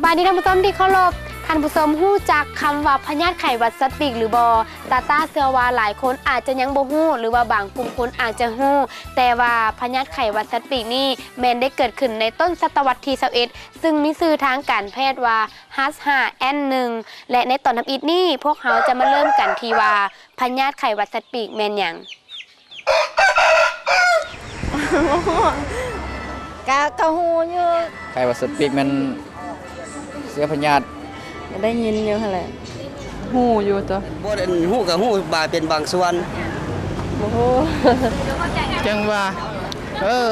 ບາຍດີທ່ານຜູ້ຊົມທີ່ເຄົາລົບ, ທ່ານຜູ້ຊົມຮູ້ຈັກຄຳວ່າພະຍາດໄຂ້ຫວັດສັດປີກຫຼືບໍ່? ຕາຕ້າເຊື່ອວ່າຫຼາຍຄົນອາດຈະຍັງບໍ່ຮູ້ ຫຼືວ່າບາງກຸ່ມຄົນອາດຈະຮູ້, ແຕ່ວ່າພະຍາດໄຂ້ຫວັດສັດປີກນີ້ແມ່ນໄດ້ເກີດຂຶ້ນໃນຕົ້ນສະຕະວັດທີຊາວເອັດ ຊຶ່ງມີຊື່ທາງການແພດວ່າ ຮັດຫ້າ ແອນ ໜຶ່ງ ແລະ ໃນຕອນທຳອິດນີ້ ພວກເຮົາຈະມາເລີ່ມກັນທີ່ວ່າ ພະຍາດໄຂ້ຫວັດສັດປີກແມ່ນຫຍັງ? ກະ ກະຮູ້ຢູ່. ໄຂ້ຫວັດສັດປີກແມ່ນເຊື້ອພະຍາດ ກະໄດ້ຍິນຢູ່ຫັ້ນແຫຼະ. ຮູ້ຢູ່ຕົວະ. ບໍ່ ອັນ ຮູ້ກະຮູ້ບາງ ເປັນບາງສ່ວນ. ບໍ່ຮູ້. ຈັ່ງວ່າ ເອີ.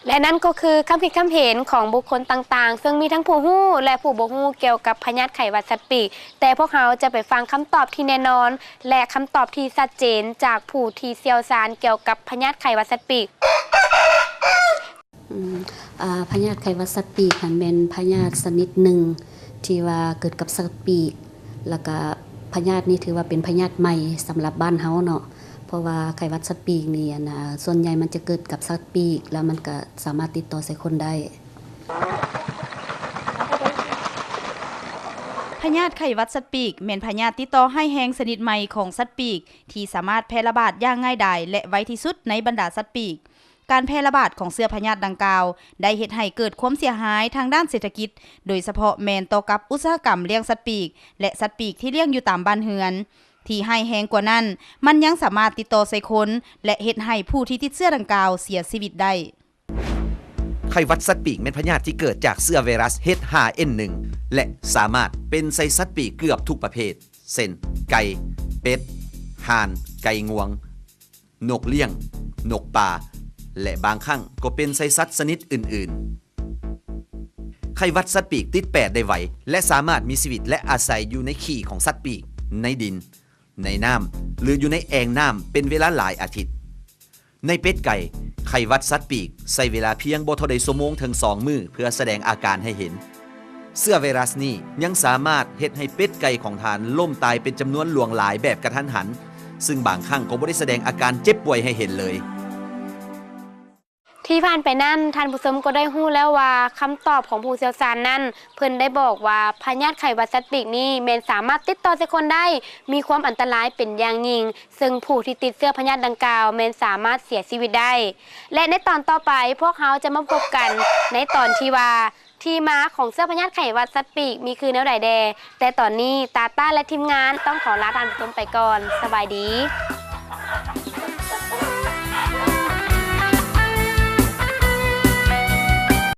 ແລະ ນັ້ນກໍຄືຄຳຄິດຄຳເຫັນຂອງບຸກຄົນຕ່າງໆ ເຊິ່ງມີທັງຜູ້ຮູ້ ແລະ ຜູ້ບໍ່ຮູ້ກ່ຽວກັບພະຍາດໄຂ້ຫວັດສັດປີກ. ແຕ່ພວກເຮົາຈະໄປຟັງຄຳຕອບທີ່ແນ່ນອນ ແລະ ຄຳຕອບທີ່ຊັດເຈນຈາກຜູ້ທີ່ຊ່ຽວຊານກ່ຽວກັບພະຍາດໄຂ້ຫວັດສັດປີກ. ອືມ ອາ ພະຍາດໄຂ້ຫວັດສັດປີກຫັ້ນແມ່ນພະຍາດຊະນິດໜຶ່ງທີ່ວ່າເກີດກັບສັດປີກ ແລ້ວກະພະຍາດນີ້ຖືວ່າເປັນພະຍາດໃໝ່ສຳລັບບ້ານເຮົາເນາະ ເພາະວ່າໄຂ້ຫວັດສັດປີກນີ້ ອັນນາ ສ່ວນໃຫຍ່ມັນຈະເກີດກັບສັດປີກ ແລ້ວມັນກະສາມາດຕິດຕໍ່ໃສ່ຄົນໄດ້. ພະຍາດໄຂ້ຫວັດສັດປີກ ແມ່ນພະຍາດຕິດຕໍ່ຮ້າຍແຮງຊະນິດໃໝ່ຂອງສັດປີກ ທີ່ສາມາດແຜ່ລະບາດຢ່າງງ່າຍດາຍ ແລະ ໄວທີ່ສຸດໃນບັນດາສັດປີກ. ການແຜ່ລະບາດຂອງເຊື້ອພະຍາດດັ່ງກ່າວ ໄດ້ເຮັດໃຫ້ເກີດຄວາມເສຍຫາຍທາງດ້ານເສດຖະກິດ, ໂດຍສະເພາະແມ່ນຕໍ່ກັບອຸດສາຫະກຳລ້ຽງສັດປີກ ແລະ ສັດປີກທີ່ລ້ຽງຢູ່ຕາມບ້ານເຮືອນ. ທີ່ຮ້າຍແຮງກວ່ານັ້ນ, ມັນຍັງສາມາດຕິດຕໍ່ໃສ່ຄົນ ແລະ ເຮັດໃຫ້ຜູ້ທີ່ຕິດເຊື້ອດັ່ງກ່າວເສຍຊີວິດໄດ້. ໄຂ້ຫວັດສັດປີກແມ່ນພະຍາດທີ່ເກີດຈາກເຊື້ອໄວຣັສ ເຮັດຫ້າເອັນໜຶ່ງ ແລະ ສາມາດເປັນໃສ່ສັດປີກເກືອບທຸກປະເພດ ເຊັ່ນ ໄກ່, ເປັດ, ຫ່ານ, ໄກ່ງວງ, ນົກລ້ຽງ, ນົກປ່າ ແລະ ບາງຄັ້ງກໍເປັນໃສ່ສັດຊະນິດອື່ນໆ. ໄຂ້ຫວັດສັດປີກຕິດແປດໄດ້ໄວ ແລະ ສາມາດມີຊີວິດ ແລະ ອາໄສຢູ່ໃນຂີ້ຂອງສັດປີກ, ໃນດິນ, ໃນນ້ຳ ຫຼື ຢູ່ໃນແອ່ງນ້ຳເປັນເວລາຫຼາຍອາທິດ. ໃນເປັດໄກ່, ໄຂ້ຫວັດສັດປີກໃຊ້ເວລາພຽງບໍ່ເທົ່າໃດຊົ່ວໂມງເຖິງສອງມື້ເພື່ອສະແດງອາການໃຫ້ເຫັນ. ເຊື້ອໄວຣັສນີ້ຍັງສາມາດເຮັດໃຫ້ເປັດໄກ່ຂອງທ່ານລົ້ມຕາຍເປັນຈຳນວນຫຼວງຫຼາຍແບບກະທັນຫັນ, ຊຶ່ງບາງຄັ້ງກໍບໍ່ໄດ້ສະແດງອາການເຈັບປ່ວຍໃຫ້ເຫັນເລີຍ. ທີ່ຜ່ານໄປນັ້ນ, ທ່ານຜູ້ຊົມກໍໄດ້ຮູ້ແລ້ວວ່າຄຳຕອບຂອງຜູ້ຊ່ຽວຊານນັ້ນ ເພິ່ນໄດ້ບອກວ່າພະຍາດໄຂ້ຫວັດສັດປີກນີ້ແມ່ນສາມາດຕິດຕໍ່ໃສ່ຄົນໄດ້, ມີຄວາມອັນຕະລາຍເປັນຢ່າງຍິ່ງ, ເຊິ່ງຜູ້ທີ່ຕິດເຊື້ອພະຍາດດັ່ງກ່າວແມ່ນສາມາດເສຍຊີວິດໄດ້. ແລະ ໃນຕອນຕໍ່ໄປ, ພວກເຮົາຈະມາພົບກັນໃນຕອນທີ່ວ່າ ທີ່ມາຂອງເຊື້ອພະຍາດໄຂ້ຫວັດສັດປີກມີຄືແນວໃດແດ່. ແຕ່ຕອນນີ້ ຕາຕ້າ ແລະ ທີມງານຕ້ອງຂໍລາທ່ານຜູ້ຊົມໄປກ່ອນ. ສະບາຍດີ.